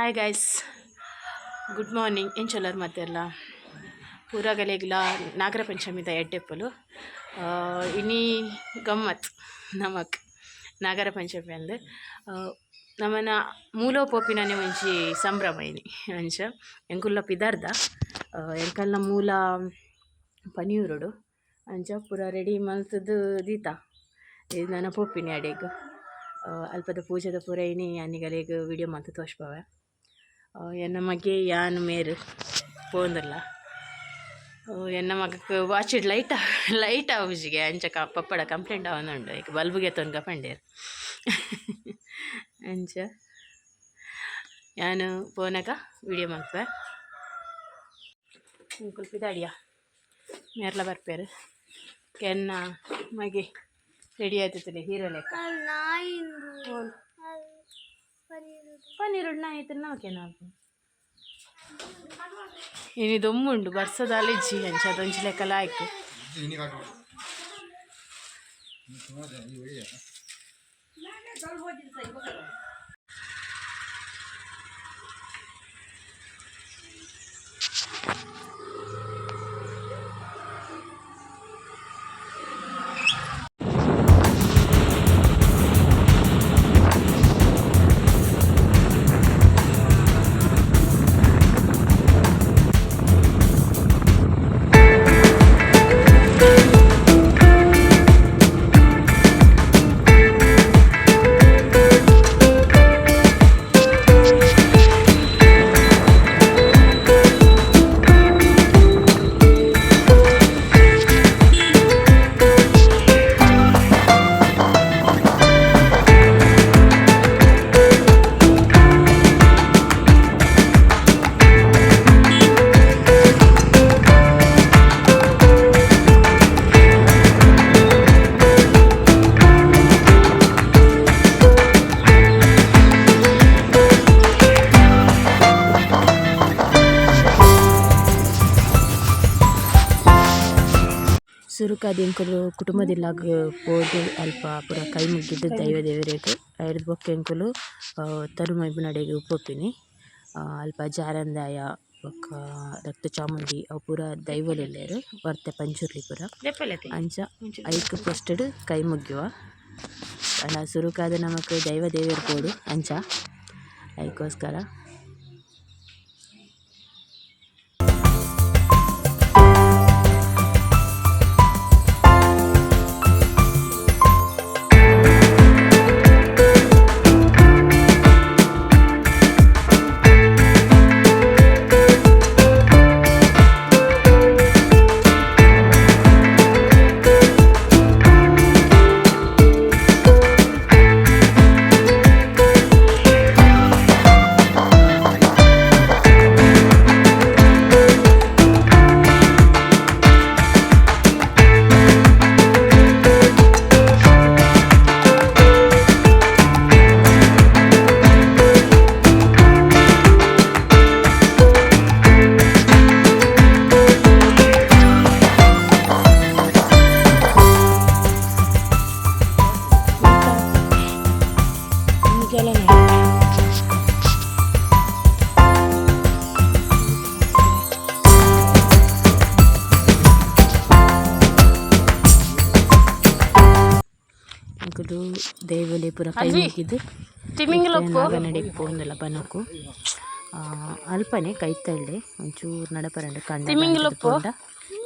Hi guys, good morning. ಎಂಚೊಲ್ಲರ್ ಮಾತೆರ್ಲ? ಪೂರಗಲೆಗ್ಲ ನಾಗರ ಪಂಚಮಿದ ಎಡ್ಡೆಪ್ಪುಲು. ಇನಿ ಗಮ್ಮತ್ ನಮಕ್ ನಾಗರ ಪಂಚಮಿ ಅಂದ್. ನಮನ ಮೂಲ ಪೋಪಿನನೆ ಒಂಜಿ ಸಂಭ್ರಮ ಇನಿ. ಅಂಚ ಎಂಕುಲ್ಲ ಪಿದಾರ್ದ, ಎಂಕಲ್ನ ಮೂಲ ಪನಿಯೂರುಡು. ಅಂಚ ಪೂರ ರೆಡಿ ಮಲ್ತುದು ದೀತ ನನ ಪೋಪಿನಿ ಅಡೆಗ್. ಅಲ್ಪದ ಪೂಜೆದ ಪೂರ ಇನಿ ಯಾನಿಗಲೆಗ್ ವಿಡಿಯೋ ಮಲ್ತ್ ತೋಜ್ಪಾವೆ. ಎನ್ನ ಮಗೆ ಯಾನ್ ಮೇರ್ ಪೋಂದುಲ್ಲ. ಎನ್ನ ಮಗಕ್ ವಾಚಿಡ್ ಲೈಟ್ ಲೈಟ್ ಆವುಜಿಗೆ, ಅಂಚ ಪಪ್ಪಡ ಕಂಪ್ಲೇಂಟ್ ಆವೊಂದುಂಡು. ಐಕ್ ಬಲ್ಬ್ ಗೆತೊನ್ಗ ಪಂಡೆರ್. ಅಂಚ ಯಾನ್ ಪೋನಗ ವಿಡಿಯೋ ಮಲ್ಪುವೆ. ಎಂಕುಲು ಪಿದಾಡಿಯ, ಮೇರ್ಲ ಬರ್ಪೆರ್. ಎನ್ನ ಮಗೆ ರೆಡಿ ಆಯ್ತದೆ ಹೀರೋ ಲೆಕ್ಕ. ಪನ್ನೀರುಡ್ ನಾಯಿ ನಮಕೇನ ಇನಿ ದೊಮ್ಮುಂಡು, ಬರ್ಸದಾಲ ಇಜ್ಜಿ, ಅಂಚ ಅದೊಂಜಿ ಲೆಕ್ಕಲ ಆಯ್ತು. ಸುರುಕಾದ್ ಎಂಕುಲು ಕುಟುಂಬದಿಲ್ಲಾಗ್ ಪೋದು ಅಲ್ಪ ಪೂರ ಕೈ ಮುಗಿದ್ ದೈವ ದೇವೆರೆಗ್ ಐರ್ದ್ ಬೊಕ್ಕ ಎಂಕುಲು ತರುಮೈಪುನಡೆಗ್ ಪೋಪಿನಿ. ಅಲ್ಪ ಜಾರಂದಾಯ ಬೊಕ್ಕ ರಕ್ತ ಚಾಮುಂಡಿ ಅವು ಪೂರ ದೈವೊಲು ಉಲ್ಲೆರ್, ವರ್ತೆ ಪಂಜುರ್ಲಿ ಪೂರ. ಅಂಚ ಐಕ್ ಫಸ್ಟ್ ಡ್ ಕೈ ಮುಗ್ಯುವ. ಆಂಡ ಸುರುಕಾದ್ ನಮಕ್ ದೈವ ದೇವೆರ್ ಬೋಡು, ಅಂಚ ಐಕೋಸ್ಕರ. ಎಂಕುಲು ದೈವೊಲೆ ಪೂರ ಕೈ ಮುಗಿದ್ ನಾಗನಡೆಗ್ ಪೋವೊಂದುಲ್ಲ ಬನೊಕು. ಅಲ್ಪನೆ ಕೈತಲ್ಡೆ ಒಂಚೂರು ನಡಪರೆ ಕಂಡ ಪೋಂಡ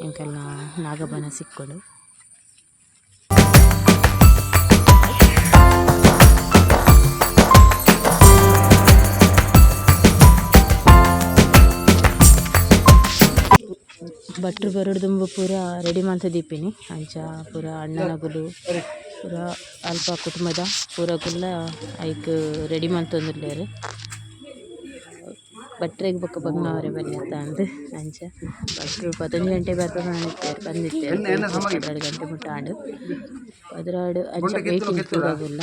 ಎಂಕಲ್ನ ನಾಗಬನ ಸಿಕ್ಕುಂಡು. ಭಟ್ರು ಬರೊಡು ದುಂಬು ಪೂರ ರೆಡಿ ಮಲ್ತ್ ದೀಪಿನಿ. ಅಂಚ ಪೂರ ಅಣ್ಣನಗುಲು ಪೂರ ಅಲ್ಪ ಕುಟುಂಬದ ಪೂರಗುಲ್ಲ ಐಕ್ ರೆಡಿ ಮಲ್ತೊಂದುಲ್ಲೆರ್. ಭಟ್ರೆಗ್ ಬೊಕ್ಕ ಬಂಗಾವರೆ ಬಲ್ಲಿ ಅತ್ತ ಅಂಚ ಭಟ್ರು 11 ಗಂಟೆ ಬರ್ಪೆ ಪಂದಿತ್ತೆರ್ ಬಂದಿತ್ತೆರ್ 12 ಗಂಟೆ ಮುಟ್ಟ ಆಂಡ್. 12 ಅಂಚ ವೇಟಿಂಗ್ ಪೂರಗುಲ್ಲ.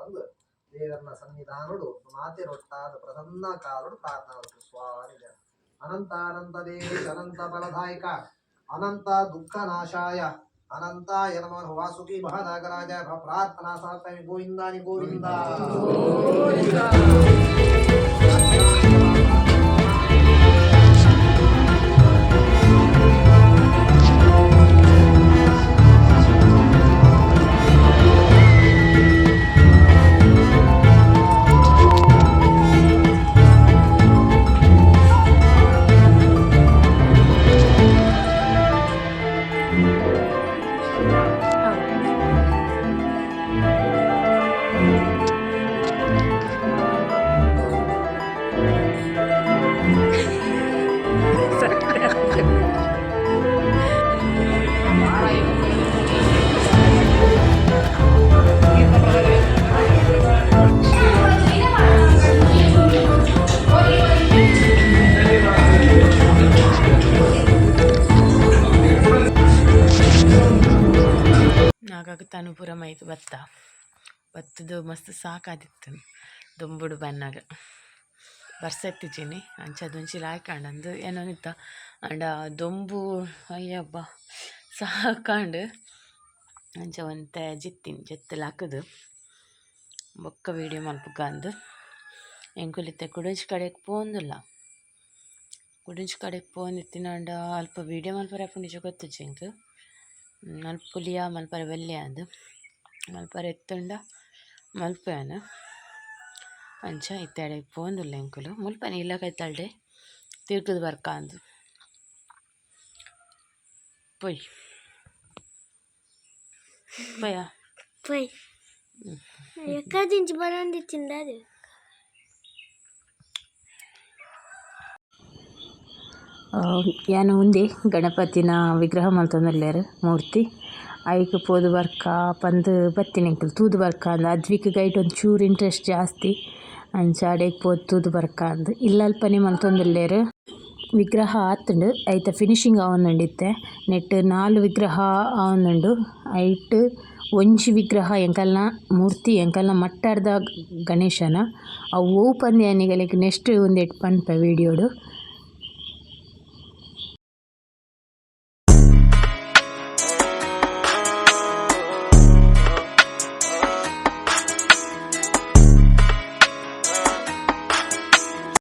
ಬಂದು ದೇವರನ ಸನ್ನಿಧಾನಡು ಮಾತೆರೊಟ್ಟಾದ ಪ್ರಸನ್ನ ಕಾಲಡು ಪ್ರಾರ್ಥನಾ ಸ್ವಾಮಿ. ಅನಂತ ಅನಂತ ದೇಶ ಅನಂತ ಫಲದಾಯಕ ಅನಂತ ದುಃಖ ನಾಶಾಯ ಅನಂತಾಯ ನಮಃ. ವಾಸುಕಿ ಮಹಾನಾಗರಾಜ ಪ್ರಾರ್ಥನಾ ಸಮರ್ಪಯಾಮಿ. ಗೋವಿಂದಾನಿ ಗೋವಿಂದ. ನಾಗಾಗ ತನುಪುರ ಮೈಕ್ ಬತ್ತ ಬತ್ತದು ಮಸ್ತ್ ಸಾಕಾದಿತ್ತು. ದೊಂಬುಡು ಬನ್ನಾಗ ಬರ್ಸ ಇತ್ತಿಜಿನಿ. ಅಂಚ ಅದೊಂಚಿ ಲಾಯ್ಕಾಂಡ್ ಏನೋನಿತ್ತ. ಆಂಡ ದೊಂಬು ಅಯ್ಯಬ್ಬ ಸಾಕಾಂಡ್. ಅಂಚ ಒಂತೆ ಜಿತ್ತಿನಿ, ಜೆತ್ತ್ ಲಾಕುದು ಬೊಕ್ಕ ವೀಡಿಯೋ ಮಲ್ಪುಗ ಅಂದ್. ಎಂಕುಲು ಇತ್ತೆ ಕುಡೊಂಜಿ ಕಡೆಕ್ ಪೋವೊಂದುಲ್ಲ. ಕುಡೊಂಜಿ ಕಡೆಕ್ ಪೋವೊಂದಿತ್ತಿನಾಂಡ ಅಲ್ಪ ವೀಡಿಯೋ ಮಲ್ಪರೆ ಆಪುಂಡಿಜ ಗೊತ್ತುಜ್ಜಿ ಎಂಕ್. ಮಲ್ಪುಲಿಯಾ ಮಲ್ಪರೆ ಬಲ್ಲಿಯಾ ಅಂದ್. ಮಲ್ಪರೆ ಇತ್ತುಂಡ ಮಲ್ಪುವೆ. ಅಂಚ ಇತ್ತೆ ಅಡೆಗ್ ಪೋವೊಂದುಲ್ಲ ಎಂಕುಲು. ಮುಲ್ಪನೆ ಇಲ್ಲ ಕೈತಲ್ಡೆ ತಿರ್ಗುದು ಬರ್ಕ ಅಂದ್. ಪೋಯ್ ಪೋಯಾ. ಪೋಯ್. ಎಕ್ಕದಿಂಚಿ ಬರೊಂದಿತ್ತಿಂಡ ಅದು. ಯಾನ್ ಉಂದೆ ಗಣಪತಿನ ವಿಗ್ರಹ ಮಲ್ತೊಂದುಲ್ಲೆರ್ ಮೂರ್ತಿ. ಐಕ್ ಪೋದು ಬರ್ಕ ಪಂದ್ ಬತ್ತಿನಿ ಎಂಕುಲು. ತೂದು ಬರ್ಕ ಅಂದ್. ಅದ್ವಿಕ್ ಐಟ್ ಒಂಚೂರು ಇಂಟ್ರೆಸ್ಟ್ ಜಾಸ್ತಿ. ಅಂಚ ಅಡೆಗ್ ಪೋದು ತೂದು ಬರ್ಕ ಅಂದ್. ಇಲ್ಲಲ್ಪನೆ ಮಲ್ತೊಂದುಲ್ಲೆರ್. ವಿಗ್ರಹ ಆತುಂಡು, ಐತ ಫಿನಿಶಿಂಗ್ ಆವೊಂದುಂಡು ಇತ್ತೆ. ನೆಟ್ಟ್ ನಾಲ್ ವಿಗ್ರಹ ಆವೊಂದುಂಡು. ಐಟ್ ಒಂಜಿ ವಿಗ್ರಹ ಎಂಕಲ್ನ ಮೂರ್ತಿ, ಎಂಕಲ್ನ ಮಟ್ಟಡ್ದ ಗಣೇಶನ. ಅವು ಒವು ಪಂದ್ ಯಾನ್ ನಿಗಲೆಗ್ ನೆಕ್ಸ್ಟ್ ಉಂದೆಟ್ ಪನ್ಪೆ ವೀಡಿಯೋ ಡು.